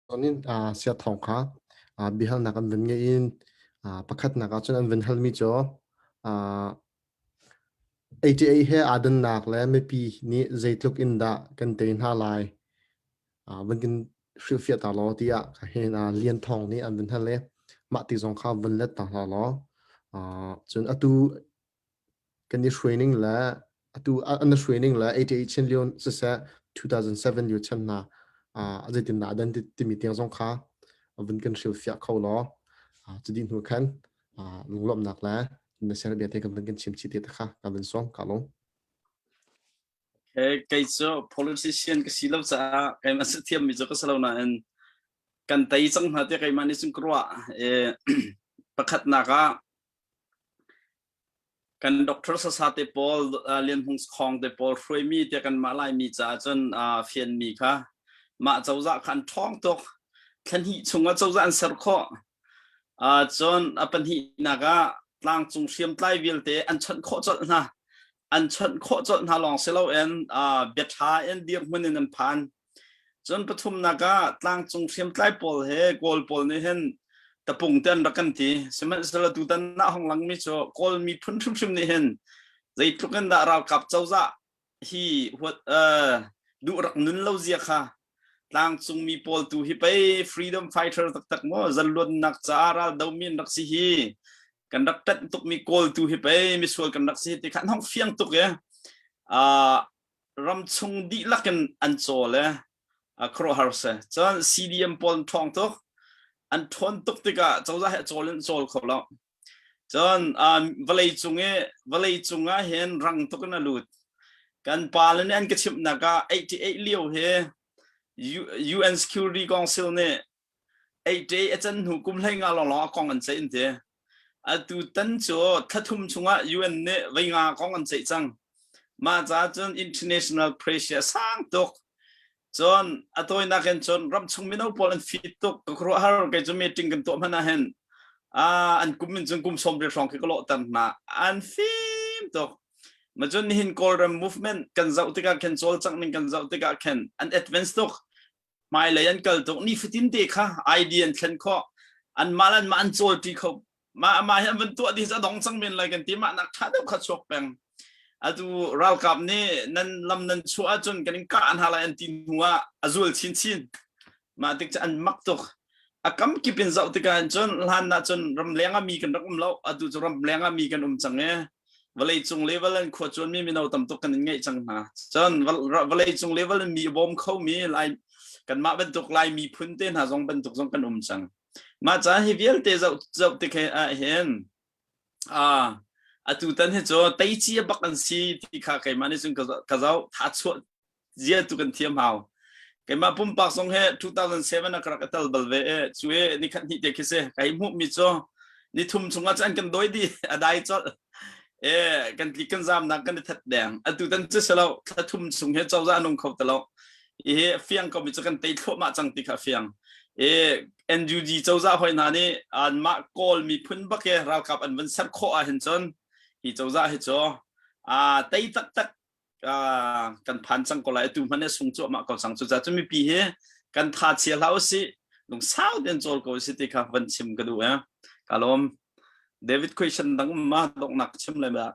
In sia thawng kha biahalnak an vun ngei in pakhatnak ah cun an vun halmi cu ATA he aa dannak le mipi nih zeitluk in dah kan tei hna lai vun kan hrilhfiah ta law tiah hin Lian Thawng nih an vun hal i mah ti zong kha vun let ta hna law cun atu kan i hruai ning le atu an i hruai ning le 88 chin lio siseh 2007 lio chan hna zeitindah dan timi tiang zong kha vun kan hrilhfiah kho law cu dih hnu khan lunglawmhnak le na ser bia te kan vun kan chim chih te kha ka vun sawm ka lung. Okay, kei cu politician ka si lo caah keimah si thiammi cu ka si lo nain kan tei cang hna tiah keimah nih cun ka ruah. Pakhatnak ah Kan doctor sasa te pawl, Lian Hmung Khawng te pawl hruaimi tiah kanmah Laimi caah cun fianmi kha mah cozah kha an ṭhawng tuk. Thla hnih chungah cozah an ser khawh. Cun a pahnihnak ah tlangcung hriamtlai vialte an chawnh khawh colh hna. An chawnh khawh colh hna lawng si loin bia ṭha in dirhmun in an phan. Cun pathumnak ah tlangcung hriamtlai pawl he Kawl pawl nih hin tapung te an rak kan ti. Sihmanhsehlaw tutan ah hong langmi cu Kawl miphun hrimhrim nih hin zeitluk in dah ralkap cozah hi huat duh rak nun lo zia kha tlangcung mi pawl tu hi pei freedom fighter taktak maw zalluannak caah ral domi an rak si hi kan rak ṭanh tukmi Kawl tu hi pei misual kan rak si ti kha an hong fiang tuk e. Ramchung dihlak in an cawl i khuaruahhar si. Cun CDM pawl an ṭhawng tuk. An ṭhawn tuk tikah cozah he cawl in cawl kho lo. Cun vawlei cung i vawlei cung ah hin rang tuk in a lut. Kan pale nih an ka chimhnak ah 88 lio hi UN Security Council nih 88 a can hnu kum 15 lawnglawng a kong an ceih an ti. Atu tan cu thla thum chungah UN nih vei nga kong an ceih cang. Mah caah cun international pressure sang tuk. Cun a tawinak in cun ramchung mino pawl an fit tuk. Ka khuaruahhar kei cu meeting kan tuah hmanh ah hin an kum in cun kum 40 hrawng khi ka lawhter hna. An fim tuk. Ma cun nihin Kawlram movement kan zoh tikah khin cawlcangh ning kan zoh tikah khin an advance tuk. Hmailei an kal tuk. Nifatin te kha ID an thlen khawh. Anmah le anmah an cawlṭi kho. Mah mah hi an van tuah dih a dong cang men lai kan ti. Mah nak ṭha deuh kha chuak peng. Atu ralkap nih nan lam nan chuah ahcun kan in kah hna lai an ti hnu ah a zul chinchin. Mah tik cu an mak tuk. A kam kip in zoh tikah cun hlan ah cun ramleng ah mi kan rak um lo. Atu cu ramleng ah mi kan um cang i vawleicung level in khua cuanmi mino tam tuk kan in ngeih cang hna. Cun vawleicung level in mi a bawm khomi Lai kanmah bantuk Lai miphun te hna zong bantuk zong kan um cang. Mah caan hi vialte zoh zoh tik ah hin ah atu tan hi cu teici bak an si ti kha keimah nih cun ka zoh tha chuah zia tu kan thiam hau. Keimah pumpak zong he 2007 ah ka rak i tel bal ve i cu i nikhat hnih te khi si. Kai hmuhmi cu nithum chungah cun an kan dawi dih a dai colh. E kan tlik kan zamnak kan i that deng. Atu tan cu si lo thla thum chung he cozah nung kho ti lo. I fiang ko mi cu kan tei thluahmah cang ti kha fiang. E NUG cozah hoi hna nih anmah Kawl miphun bak i ralkap an van ser khawh ahhin cun hi cozah hi cu a tei taktak kan phan cang ko lai atu hmanh hi sung cuahmah ko cang cucaah cu mipi hi kan tha chia hlah usih lungsau tein cawl ko usih ti kha van chim ka duh eh ka lawm David question dang ma donghnak chim lai ma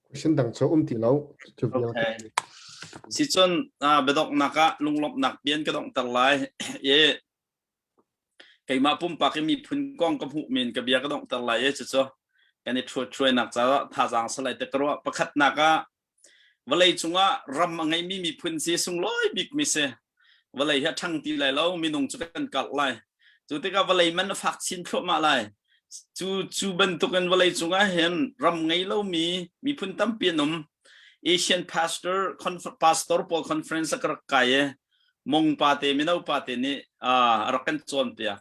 Question dang cu um ti lo Okay. Si cun biadonghnak ah lunglawmhnak bian ka donghter lai i Keimah pumpak i miphun kong ka hmuh men ka bia ka donghter lai i cucu kan i ṭhuatṭhuainak caah thazaang salai te ka ruah. Pakhatnak ah vawlei cungah ram a ngeimi miphun si sunglawi bikmi si. Vawlei hi a ṭhang ti lai lo, minung cu kan karh lai. Cu tikah vawlei man a fak chin thluahmah lai. Cu cu bantukin vawlei cungah hin ram ngei lomi miphun tampi an um. Asian Pastor Pastor pawl conference a ka rak kai i mong pa te mino pa te nih a rak kan cawnpiak.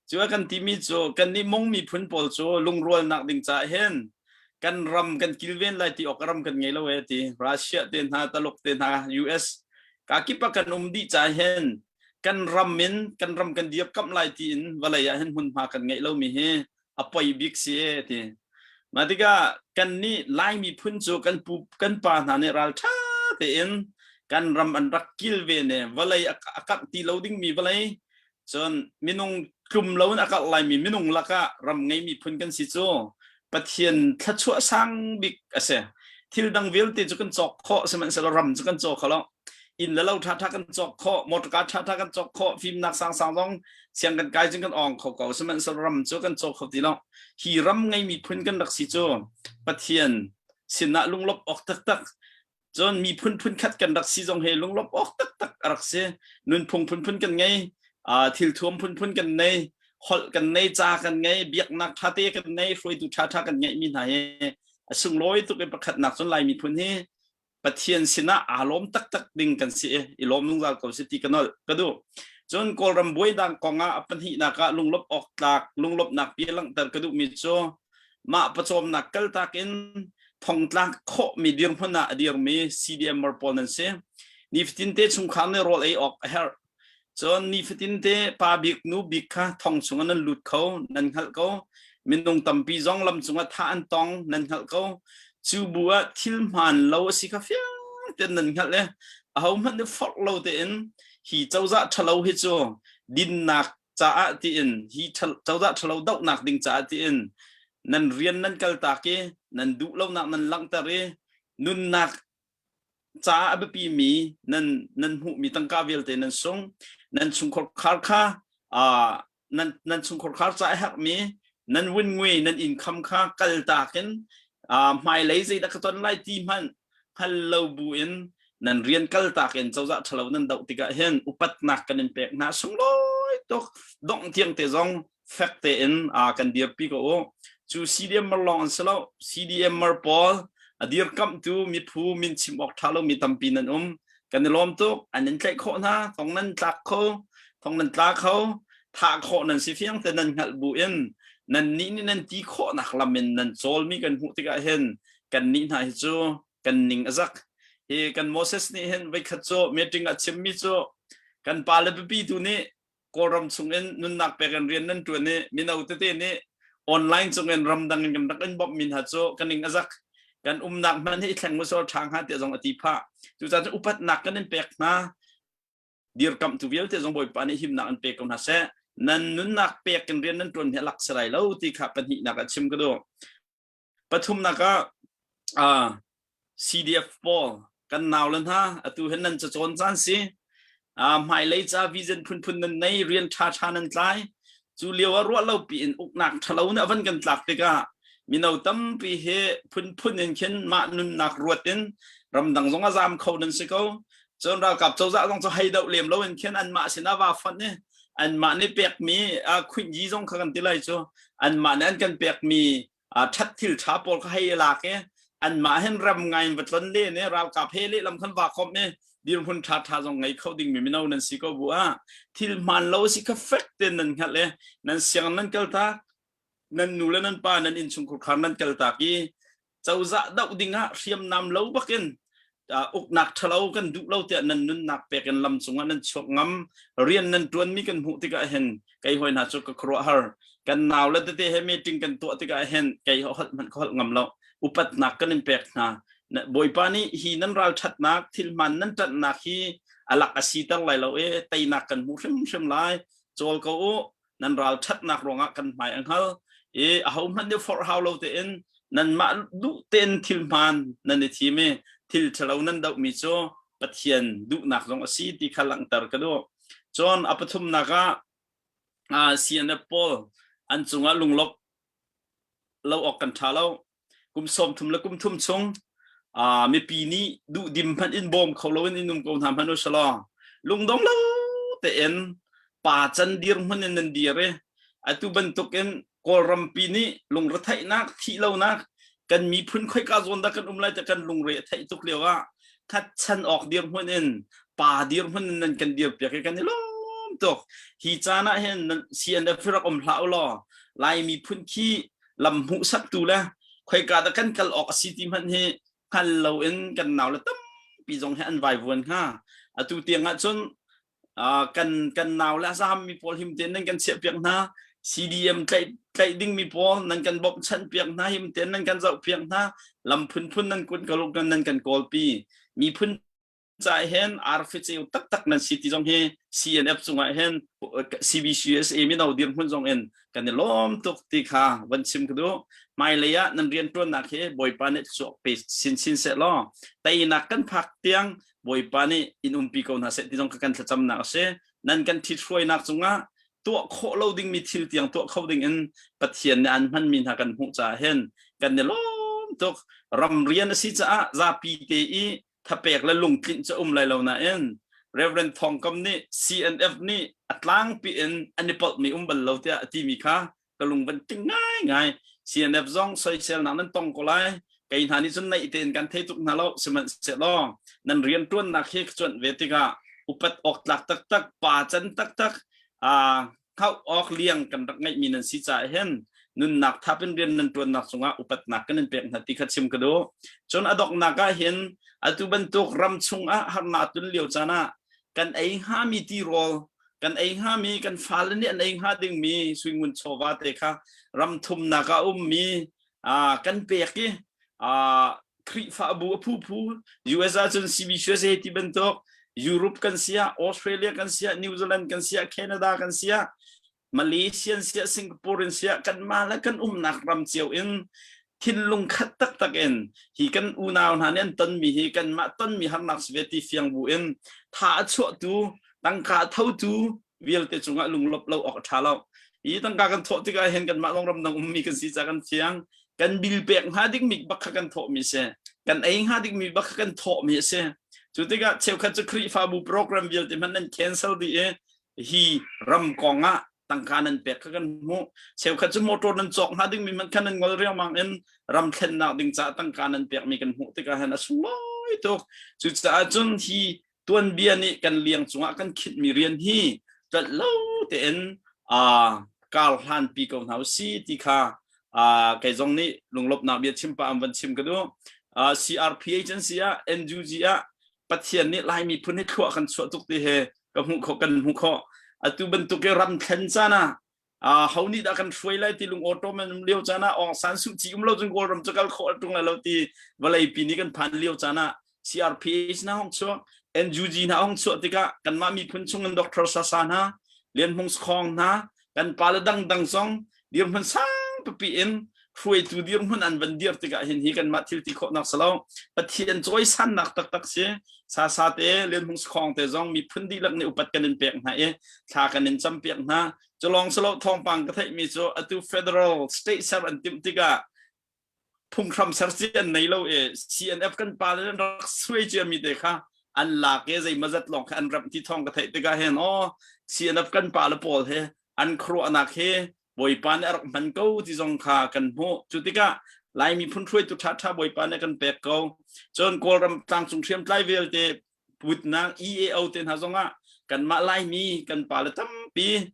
Cu a kan timi cu kannih mong miphun pawl cu lungrualnak ding caah hin kan ram kan kilven lai ti awk ram kan ngei lo e ti Russia te hna Taluk te hna US ka kip ah kan um dih caah hin kan ram in kan ram kan dirkamh lai tiin vawlei ah hin hmunhma kan ngeih lomi hi a poi bik si e ti. Mah tikah kannih Lai miphun cu kan pu kan pa hna nih ralṭha tein Kan ram an rak kil ve ne vawlei a karh ti lo dingmi vawlei cun minung tlum lo in a karh laimi minung lakah ram ngeimi phun kan si cu Pathian thluachuah sang bik a si. Thil dang vialte cu kan cawk khawh sihmanhsehlaw ram cu kan caw kho lo. Inn le lo ṭhaṭha kan cawk khawh, motorcar ṭhaṭha kan cawk khawh, fimnak sangsang zong siang kan kai cun kan awng kho ko sihmanhsehlaw ram cu kan caw kho ti lo. Hi ram ngeimi phun kan rak si cu Pathian sinah lunglawmh awk taktak Cun miphun phunkhat kan rak si zong hi lunglawmh awk taktak a rak si. Nunphung phunphun kan ngei, thilthuam phunphun kan nei, holh kan nei, ca kan ngei, biaknak ṭhate kan nei, hruaitu ṭhaṭha kan ngeihmi hna hi a sunglawi tuk i pakhatnak cun Lai miphun hi Pathian sinah aa lawm taktak ding kan si i i lawm zungzal ko si ti ka nolh ka duh. Cun Kawlram buainak kongah a pahnihnak ah lunglawmh awk tlak lunglawmhnak bia langhter ka duhmi cu mah pawcawmnak kaltak in thongtlak khawhmi dirhmun ah a dirmi CDMer pawl nan si. Nifatin te chungkhar nih rawl ei awk a herh. Cun nifatin te pa bik nu bik kha thong chungah nan lut kho, nan hngalh ko. Minung tampi zong lam cungah thah an tong, nan hngalh ko. Cu bu ah thil hmaan lo a si kha fiang tein nan hngalh i ahohmanh nih forh lo tein hi cozah ṭhalo hi cu dinnak caah tiin hi cozah ṭhalo dohnak ding caah tiin nan rian nan kaltak i nan duh lonak nan langhter i nunnak caah a biapi mi nan nan hmuhmi tangka vialte nan sung nan chungkhar khar kha nan nan chungkhar khar ca a herhmi nan win nan income kha kaltak in hmailei zeidah ka ton lai ti hmanh hngal lo bu in nan rian kaltak in cozah ṭhalo nan doh tikah hin upatnak kan in pek hna sunglawi tuk dongh tiang te zong fek tein kan dirpi ko u cu CDMer lawng an si lo CDMer pawl a dirkamhtu miphu min chim awk ṭha lomi tampi nan um kan i lawm tuk an in tlaih khawh hna thong nan tlak kho thong nan tla kho thah khawh nan si fiang te nan hngalh bu in nan nih nih nan ti khawhnak lam in nan cawlmi kan hmuh tikah hin kan nih hna hi cu kan ning a zak hi kan Moses nih hin voikhat cu meeting a chimmi cu kan pa le pipi tu nih Kawlram chungin nunnak pek in rian nan ṭuan i mino tete nih online cungin ramdang in kan rak in bawmhmi hna cu kan ning a zak kan umnak hmanh hi i thleng usawh ṭha hnga tiah zong a ti phah cucaah cun upatnak kan in pek hna dirkamhtu vialte zong Bawipa nih himnak an pe ko hna seh nan nunnak pek in rian nan ṭuan hi a lak si lai lo ti kha pahnihnak ah chim ka duh pathumnak ah CDF pawl kan nau le hna atu hin nan cacawn caan si hmailei ca vision phunphun nan nei rian ṭha ṭha nan tlai Cu lio ah ruah lo piin uknak ṭhalo nih a van kan tlak tikah mino tampi hi phunphun in khin mah nunnak ruat in ramdang zong a zaam kho nan si ko. Cun ralkap cozah zong cu hei doh lem lo in khin anmah sinah vaa fonh i anmah nih pekmi khuinyi zong kha kan ti lai cu anmah nih an kan pekmi ṭhat thil ṭha pawl kha hei i lak i anmah hin ram ngai in va tlon len i ralkap he lehlam khan vaa komh i dirhmun ṭha ṭha zong ngei kho dingmi mino nan si ko bu ah thil hmaan lo si kha fek tein nan hngalh i nan siang nan kaltak nan nu le nan pa nan innchungkhar khar nan kaltak i cozah doh dingah hriamnam lo bakin uknak ṭhalo kan duh lo tiah nan nunnak pek in lam cungah nan chuak ngam rian nan ṭuanmi kan hmuh tikah hin kei hoi hna cu ka khuaruahhar kan nau le tete he meeting kan tuah tikah hin kei holh hmanh ka holh ngam lo upatnak kan in pek hna Bawipa nih hi nan ralṭhatnak thil hmaan nan ṭanhnak hi alak a siter lai lo i teinak kan hmu hrimhrim lai cawl ko u nan ralṭhatnak ruangah kan hmai a hngal i ahohmanh nih forh hau lo tein nanmah duh tein thil hmaan nan i thim i thil ṭhalo nan dohmi cu Pathian duhnak zong a si ti kha langhter ka duh. Cun a pathumnak ah CNF pawl an cungah lunglawmh lo awk kan ṭha lo. Kum 30 le kum thum chung mipi nih duhdim hmanh in bawm kho loin in um ko hna hmanh usalaw lungdong lo tein pa can dirhmun in nan dir i atu bantukin Kawlrampi nih lungretheihnak thihlonak kan miphun khoika zawn dah kan um lai ti kan lungre a theih tuk lio ah khat awk dirhmun in pa dirhmun in nan kan dirpiak i kan i lawm tuk hi caan ah hin CNF rak um hlah u law Lai miphun khi lam hmuhsaktu le khoika dah kan kal awk a si ti hmanh hi hngal loin kan nau le tampi zong hi an vaivuan hnga atu tiang ah cun kan kan nau le a zammi pawl him tein nan kan chiah piak hna CDM tlaih tlaih dingmi pawl nan kan bawmhchanh piak hna him tein nan kan zoh piak hna lam phunphun nan kun ka nan kan kawlpi miphun. caah hin arfi ceu taktak nan si ti zong hi CNF cungah hin CBCUSA mino dirhmun zong in kan i lawm tuk ti kha van chim ka duh. Hmailei ah nan rianṭuannak hi Bawipa nih thluachuah pe chinchin seh law teinak kan phak tiang Bawipa nih in umpi ko hna seh ti zong ka kan thlacamnak a si. Nan kan ṭhithruainak cungah tuah khawh lo dingmi thil tiang tuah kho ding in Pathian nih an hmanmi hna kan hmuh caah hin kan i lawm tuk. Ram rian a si caah zapi te i thapek le lungtlinh cu um lai lo nain Reverend Thawng Kam nih CNF nih a tlangpi in an i polhmi um bal lo tiah a timi kha ka lung van ting ngaingai. CNF zong soiselnak nan tong ko lai. Kei hna nih cun naih tein kan thei tuk hna lo. Sihmanhsehlaw nan rianṭuannak hi ka cuanh ve tikah upat awk tlak taktak, pa can taktak, aa hngalh awk liang kan rak ngeihmi nan si caah hin nunnak thap in rian nan ṭuannak cungah upatnak kan in pek hna ti kha chim ka duh. Cun a donghnak ah hin atu bantuk ram chungah harnak tlun lio caan ah kan ei hngami tirawl kan ei hngami kan fale nih an ei hnga dingmi suingun chawva te kha ram thumnak ah ummi kan pek i Khrihfabu a phuphu US ahcun CBCUSA ti bantuk Europe kan siah Australia kan siah New Zealand kan siah Canada kan siah Malaysia siah Singapore in siah kanmah le kan umnak ram cio in thinlung khat taktak in hi kan unau hna nih an tonmi hi kanmah tonmi harnak si ve ti fiang bu in tha a chuahtu tangka a thotu vialte cungah lunglawp lo awk a ṭha lo. Hi tangka kan thawh tikah hin kanmah lawng ramdang ummi kan si ca kan fiang. Kan bil pek hnga dingmi bak kha kan thawhmi si. Kan ei hnga dingmi bak kha kan thawhmi a si. Cu tikah cheukhat cu Khrihfabu program vialte hmanh nan cancel dih i hi ram kong ah tangka nan pek kha kan hmuh. Cheukhat cu motor nan cawk hnga dingmi hmanh kha nan ngol riangmang in ram thlennak ding caah tangka nan pekmi kan hmuh tikah hin a sunglawi tuk. Cucaah cun hi tuanbia nih kan liang cungah kan khinhmi rian hi tlolh lo tein kar hlanpi ko hna usih ti kha kei zong nih lunglawmhnak bia chim pah an van chim ka duh. CRPH an si ah NUG ah Pathian nih Lai miphun hi thlua kan chuah tuk ti he ka hmuh khawh kan hmuh khawh. Atu bantuk i ram thlen caan ah ho nih dah kan hruai lai ti lung awṭawm an um lio caan ah Aung San Suu Kyi um lo cun Kawlram cu kal khawh a ṭung lai lo ti vawleipi nih kan phan lio caan ah CRPH hna hong chuak NUG hna hong chuah tikah kanmah miphun chung in Dr. Sasa hna Lian Hmung Sakhong hna kan pale dangdang zong dirhmun sang pipi in hruaitu dirhmun an van dir tikah hin hi kanmah thil ti khawhnak si lo Pathian cawisannak taktak si Sasa te Lian Hmung Sakhong te zong miphun dihlak nih upat kan in pek hna i thla kan in campiak hna Culawng silo thawngpang ka theihmi cu atu federal state ser an timh tikah phunghram ser ci an nei lo i CNF kan pa le rak suai ciami te kha an lak i zeimazat lawng kha an remh ti thawng ka theih tikah hin aw CNF kan pa le pawl he an khuaruahnak hi Bawipa nih a rak hman ko ti zong kha kan hmuh. Cu tikah Lai miphun hruaitu ṭhaṭha Bawipa nih kan pek ko. Cun Kawlram tlangcung hriamtlai vialte putnak EAO te hna zongah kanmah Laimi kan pale tampi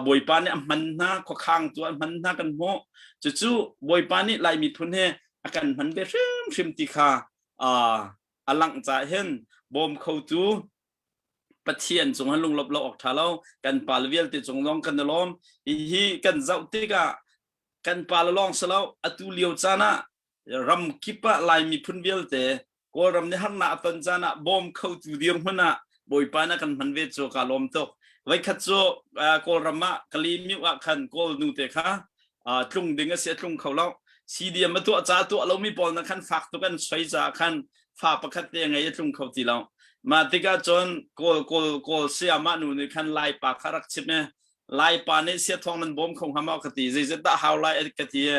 Bawipa nih a hman hna khuakhang tu a hman hna kan hmuh cucu Bawipa nih Lai miphun he a kan hman ve hrimhrim ti kha a langh caah hin bawm khotu Pathian cung han lunglawp lo awk ṭha lo kan pale vialte cung zong kan i lawm hihi kan zoh tikah kan pale lawng si lo atu lio caan ah ram kip ah Lai miphun vialte Kawlram nih harnak a ton caan ah bawm khotu dirhmun ah Bawipa nih a kan hman ve cu kaa lawm tuk. Voikhat cu Kawlram ah Kalymyo ah khan Kawl nu te kha tlung ding a si a tlung kho lo. CDM a tuah ca tuah lomi pawl na khan fak tuk an soi caah khan fa pakhat te ngei a tlung kho ti lo. Mah tikah cun Kawl Kawl Kawl sayamah nu nih khan Laipa kha rak chimh i Laipa nih siathawng nan bawm kho hnga maw ka ti. Zeizat dah hau lai ka ti.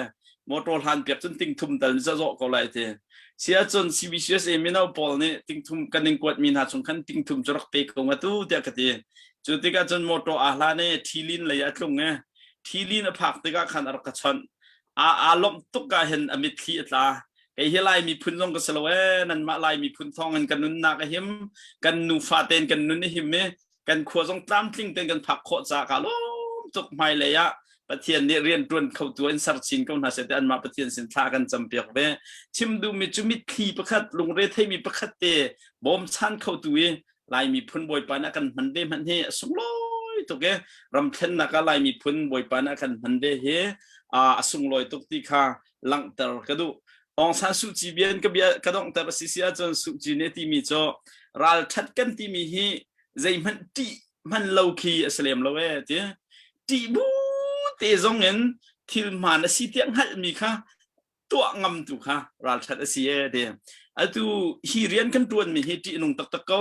Motor hlan piak cun tingthum tal nih zawh ko lai ti. Sia cun CBCUSA mino pawl nih tingthum kan in kuat mi hna chung khan tingthum cu rak pe ko nga tu tiah ka ti. Cu tikah cun motor aa hlan i Thilin lei a tlung i Thilin a phak tikah khan a rak ka chawnh. Aa aa lawmh tuk ah hin a mitthli a tla. Kei hi Lai miphun zong ka si lo ee nanmah Lai miphun thawng in kan nunnak a him kan nufa tein kan nun a him i kan khua zong tlamtling tein kan phak khawh caah ka lawm tuk hmailei ah Pathian nih rian ṭuan kho tu in ser chin ko hna seh ti anmah Pathian sin thla kan campiak ve chim duhmi cu mitthli pakhat lungre theimi pakhat te bawmchan kho tu i Lai miphun Bawipa nih a kan hman ve hmanh hi a sunglawi tuk i ramthlennak ah Lai miphun Bawipa nih a kan hman ve hi a sunglawi tuk ti kha langhter ka duh. Aung San Suu Kyi bian ka bia ka donghter a si si ahcun Suu Kyi nih a timi cu. Ralṭhat kan timi hi zeihmanh ṭih hman lo khi a si lem lo e ti. Ṭih bu te zong in thil hmaan a si tiah hngalhmi kha tuah ngam tu kha ralṭhat a si e ti. Atu hi rian kan ṭuanmi hi ṭih a nung taktak ko.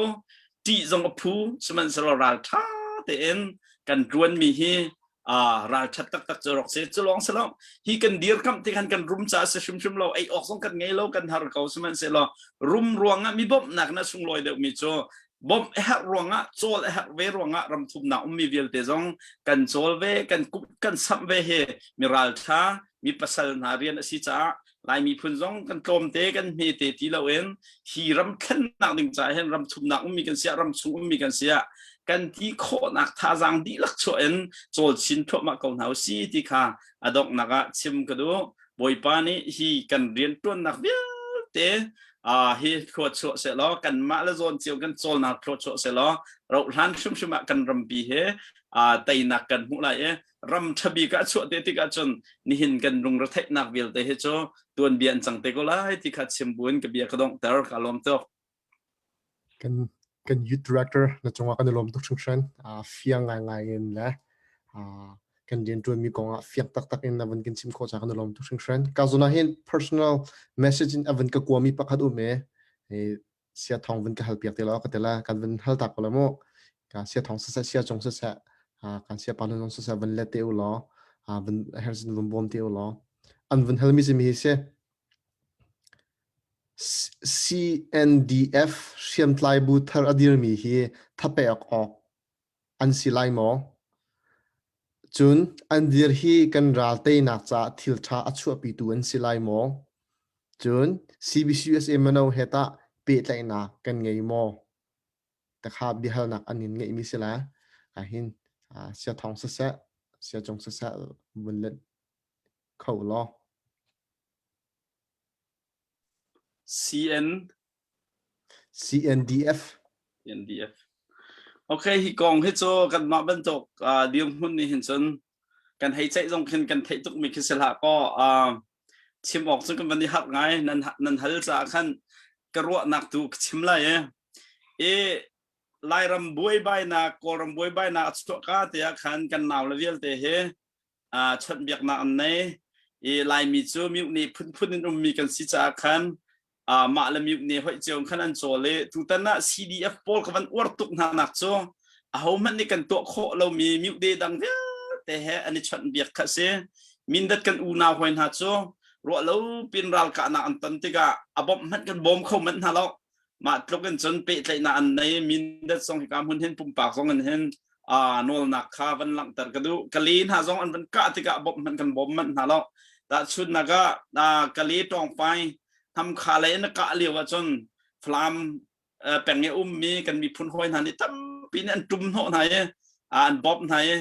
Ṭih zong a phu, sihmanhsehlaw ralṭha tein kan ṭuanmi hi ralṭhat taktak cu rak si. Cu lawng si lo, hi kan dirkamh ti khan kan rum caah si hrimhrim lo, ei awk zong kan ngei lo, kan har ko. Sihmanhsehlaw rum ruangah mi bawmhnak na sunglawi deuhmi cu bawmh a herh ruangah, cawl a herh ve ruangah ram thumnak ummi vialte zong kan cawl ve, kan kup kan samh ve hi mi ralṭha, mi pasal hna rian a si caah Lai miphun zong kan tlawmte kan hmete ti loin hi ram thlennak ding caah hin ram thumnak ummi kan siah ram chung ummi kan siah kan ti khawhnak thazaang dihlak chuah in cawl chin thluahmah ko hna usi ti kha a donghnak ah chim ka duh. Bawipa nih hi kan rianṭuannak vialte hi thluachuah sehlaw kanmah le zawn cio kan cawlnak thluachuah sehlaw rauhhlan hrimhrim ah kan rampi he teinak kan hmuh lai i ram ṭhabik ah chuah te tikah cun nihin kan lungretheihnak vialte hi cu tuanbia an cang te ko lai ti kha chim buin ka bia ka donghter ka lawm tuk. Kan kan youth director na cungah kan i lawm tuk hringhran. Fiang ngaingai in le kan rianṭuanmi kongah fiang taktak in na van kan chim khawh caah kan i lawm tuk hringhran. Ka zawn ah hin personal message in a van ka kuami pakhat um e. Sia thong vun ka hal piak te law ka ti la kan vun hal ta ko la mu ka sia thong siseh sia cung siseh kan sia pa zong siseh vun let te u law vun hersin vun bawm te u law an vun hal mi si mi hi si CNDF hriamtlai bu thar a dirmi hi thapek awk an si lai maw? Cun an dir hi kan ral teinak caah thil ṭha a chuahpitu an si lai maw? Cun CBCUSA mino he tah pehtlaihnak kan ngei maw? Takha biahalnak an in ngeihmi si la. Ahin sia thong siseh, sia cung siseh vun let kho law. CN CNDF. CNDF. Okay, hi kong hi cu kanmah bantuk uh, dirhmun nih hin cun kan hei ceih zong khin kan theih tukmi khi si hlah kaw uh, chim awk cu kan van i harh ngai nan nan hal caah khan ka ruahnak tu ka chim lai e. I Lairam buaibainak, Kawlram buaibainak a chuah ka te ah khan kan nau le vialte hi uh, chawnhbiaknak an nei i Laimi cu mihni phunphun in ummi kan si caah khan uh, mah le mihni hoih cio khan an cawl i tutan ah CDF pawl ka van uar tuk hna nak cu ahohmanh nih kan tuah khawh lomi mihde dang vialte he an i chawnhbiak kha si Mindat kan unau hoi hna cu ruah lo pin ralkahnak an ton tikah a bawmh hmanh kan bawm kho manh hna lo mah tluk in cun pehtlaihnak an nei Mindat zong hika hmun hin pumpak zong in hin nawlnak kha van langhter ka duh kali hna zong an van kah tikah bawmh hmanh kan bawm manh hna lo tahchunnak ah kali tawngpai hamkha lei in kah lio ahcun Falam peng i ummi kan miphun hawi hna nih tampi nih an tum hnawh hna i an bawmh hna i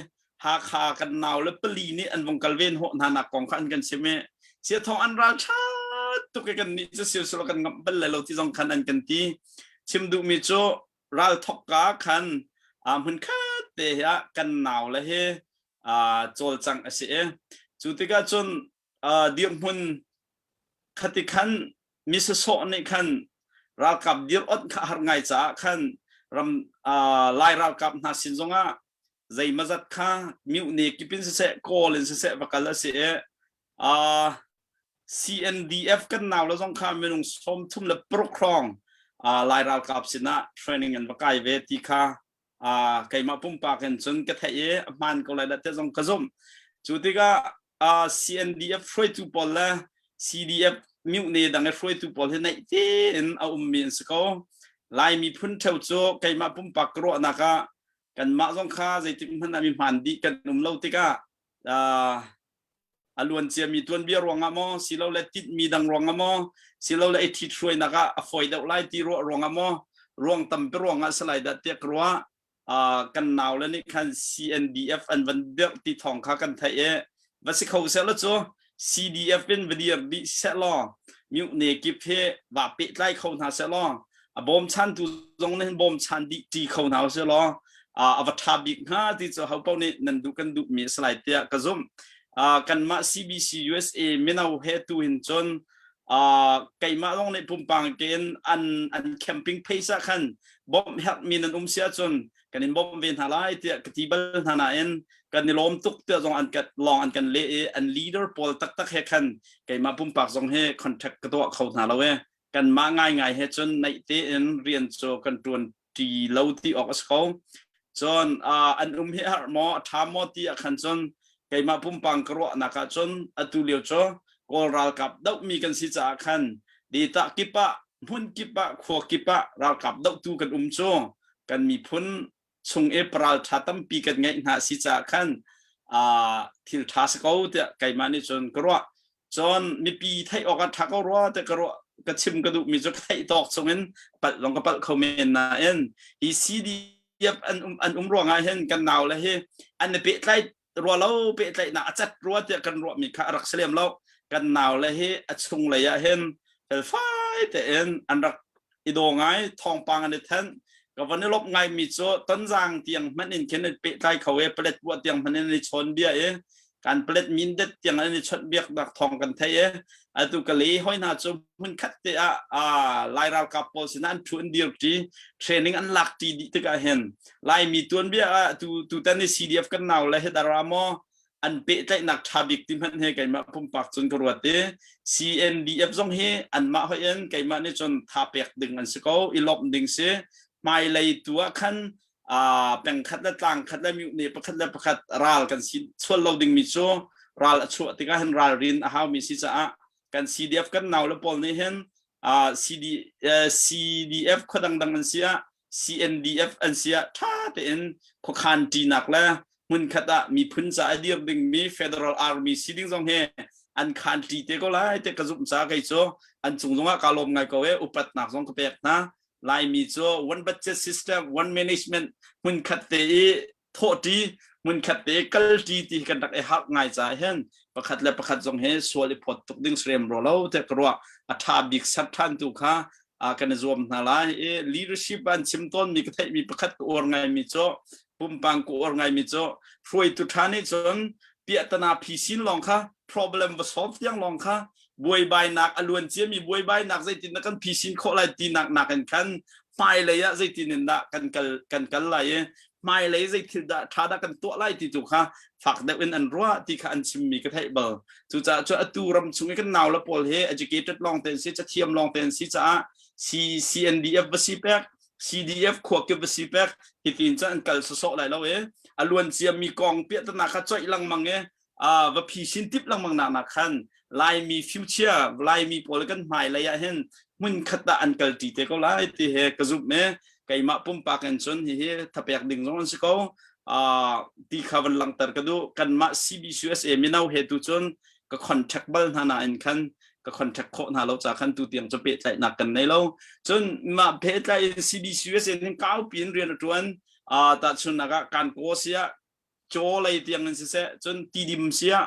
Hakha kan nau le pali nih an vung kal ven hawh hna nak kong kha an kan chim i siathawng an ral ṭha tuk i kan nih cu silsilo kan ngamh bal lai lo ti zong khan an kan ti chim duhmi cu ral thok ka khan hmun khat te ah kan nau le hi cawlcangh a si i cu tikah cun dirhmun khati khan mi sasawh nih khan ralkap dir ot kha har ngai caah khan ram lai ralkap hna sin zongah zeimazat kha mihne kip in siseh kawl in siseh va kal a si i CNDF kan nau le zong kha minung 36 hrawng Lai ralkap sinah training an va kai ve ti kha keimah pumpak in cun ka theih i a hmaan ko lai dah ti zong ka zumh. Cu tikah CNDF hruaitu pawl le CDF mihne dang i hruaitu pawl hi naih tein a ummi an si ko. Lai miphun ṭheo cu keimah pumpak ka ruahnak ah kanmah zong kha zeitik hmanh ah mi hmaan dih kan um lo tikah a luan ciami tuanbia ruangah maw silole tinhmi dang ruangah maw silole i ṭhithruainak ah a fawi deuh lai ti ruah ruangah maw ruang tampi ruangah si lai dah tiah ka ruah kan nau le nih khan CNDF an van dirh ti thawng kha kan theih i va si kho seh law cu CDF in va dir dih seh law mihne kip hi va pehtlai kho hna seh law a bawmchantu zong nih bawmchan dih ṭi kho hna seh law a va ṭha bik hnga ti cu ho paoh nih nan duh kan duhmi a si lai tiah ka zumh. Kanmah CBC USA mino he tu hin cun. Keimah zong nih pumpang tein an an camping phase ah khan bawmh herhmi nan um si ahcun kan in bawmh ve hna lai tiah ka ti bal hna nain kan i lawm tuk tiah zong an kan lawng an kan leh i an leader pawl taktak he khan keimah pumpak zong he contact ka tuah kho hna lo e. Kanmah ngaingai he cun naih tein rian cu kan ṭuan ṭi lo ti awk a si ko. Cun an um hi har maw a ṭha maw ti ah khan cun keimah pumpang ka ruahnak ah cun atu lio cu Kawl ralkap dohmi kan si caah khan data kip ah hmun kip ah khua kip ah ralkap dohtu kan um cu kan miphun chung i paral ṭha tampi kan ngeih hna si caah khan thil ṭha si ko tiah keimah nih cun ka ruah. Cun mipi theih awk ah ṭha ko rua tiah ka ruah. Ka chim ka duhmi cu ka theih tawk chungin palh zong ka palh kho men nain hi CDF an um ruangah hin kan nau le hi an i pehtlai rua lo, pehtlaihnak a cat rua tiah kan ruahmi kha a rak si lem lo. Kan nau le hi a chung lei ah hin felfai tein an rak i daw ngai, thawngpang an i thenh. Ka van i lawmh ngaimi cu Tonzang tiang hmanh in khin an pehtlai kho i palet buah tiang hmanh in an i chawn bia i kan palet mindet tiang an i chawnh biak nak thawng kan thei i atu ka le hoi hna cu hmun khat te ah Lai ralkap pawl sinah an thu an dir ṭi, training an lak ṭi dih tikah hin Laimi tuanbia ah tu tutan i CDF kan nau le hidara maw an pehtlaihnak ṭha bik ti hmanh he keimah pumpak cun ka ruat i CNDF zong hi anmah hoi in keimah nih cun tha pek ding an si ko, i lawmh ding si. Hmailei tu ah khan pengkhat le tlangkhat le mihne pakhat le pakhat ral kan si chual lo dingmi cu ral a chuah tikah hin ralrin a haumi si caah kan CDF kan nau le pawl nih hin CD, CDF khua dangdang an si ah CNDF an si ah ṭha tein khuakhan ṭinak le hmunkhat ah miphun ca a dir dingmi Federal Army si ding zong hi an khan ṭi te ko lai te ka zumh ca kei cu an cung zongah ka lawm ngai ko e. Upatnak zong ka pek hna. Laimi cu one budget system, one management, hmunkhat te i thawhṭi, hmunkhat te kalṭi ti kan rak i harh ngai caah hin pakhat le pakhat zong hi sual i phawt tuk ding serem ro lo te ka ruah. A ṭha bik ser ṭhan tu kha kan i zuam hna lai i leadership an chim tawnmi ka theihmi pakhat ka uar ngaimi cu, pumpang ka uar ngaimi cu, hruaitu ṭha nih cun piahtana phisin lawng kha, problem va solve tiang lawng kha, buaibainak a luan ciami buaibainak zeitin dah kan phisin khawh lai tinak nakin khan hmailei ah zeitin in dah kan kal kan kal lai i hmailei zei thil dah ṭha dah kan tuah lai ti tu kha fak deuh in an ruah ti kha an chimmi ka theih bal. Cucaah cu atu ram chung i kan nau le pawl hi educated lawng te an si, cathiam lawng te an si caah C CNDF va si pek, CDF khua kip va si pek, hitin cun an kal sawsawh lai lo i a luan ciami kong piahtana kha coih lengmang i va phisin tip lengmang nak nak khan Laimi future, Laimi pawl kan hmai lei ah hin hmun khat ah an kal ṭi te ko lai ti he ka zumh e. Keimah pumpak in cun hihi thapek ding zong an si ko ti kha van langhter ka duh. Kanmah CBCUSA mino he tu cun ka contact bal hna nain khan ka contact khawh hna lo ca khan tu tiang cu pehtlaihnak kan nei lo. Cun mah pehtlai in CBCUSA hin kaupi in rian a ṭuan. Tahchunhnak ah kan kaw siah, caw lei tiang in siseh, cun tidim siah,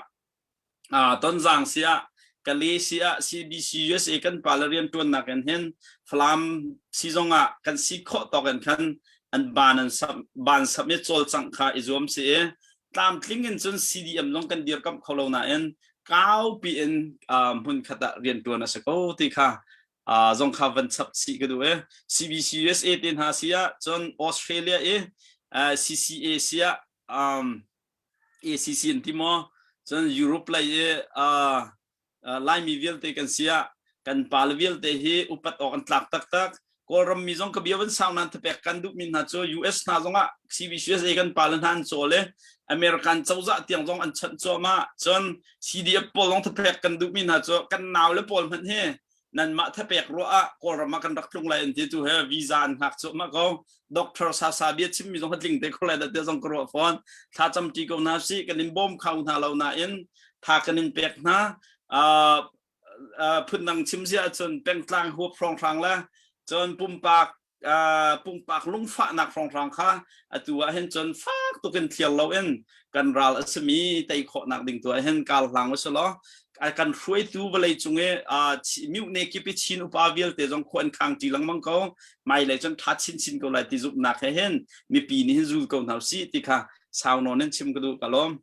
Tonzang siah, Kale siah, CBC USA kan pale rian ṭuannak in hin Falam si zongah kan si khawh tawk in khan an ban an samh ban samh i cawlcangh kha i zuam si i tlamtling in cun CDM zong kan dirkamh kho lo nain kaupi in hmun khat ah rian ṭuan a si ko ti kha zong kha van chap chih ka duh e. CBC USA te hna si ah, cun Australia i CCA si ah, ACC an ti maw, cun Europe lei i Laimi vialte kan si ah kan pale vialte hi upat awk an tlak taktak. Kawlram mi zong ka bia van sau nan thapek kan duhmi hna cu US hna zongah CBCUSA kan pale hna an cawl i American cozah tiang zong an chanh cuahmah. Cun CDF pawl zong thapek kan duhmi hna cu kan nau le pawl hmanh hi nanmah thapek ruah ah Kawlram ah kan rak tlung lai an ti tu he visa an hngak cuahmah ko. Doctor Sasa bia chimmi zong tling te ko lai dah tiah zong ka ruah fawn. Thla camṭi ko hna sih. Kan in bawm kho hna lo nain tha kan in pek hna. Phundang chim si ahcun pengtlang huap hrawnghrang le cun pumpak pumpak lungfahnak hrawnghrang kha atu ah hin cun fak tuk in thliar loin kan ral a simi tei khawhnak ding tu ah hin kar hlang usih law kan hruaitu vawlei cung i mihne kip i Chin upa vialte zong khua an khang ṭi lengmang ko. Hmailei cun ṭha chinchin ko lai ti zumhnak he hin mipi nih hin zul ko hna usih ti kha sau nawn in chim ka duh. Ka lawm.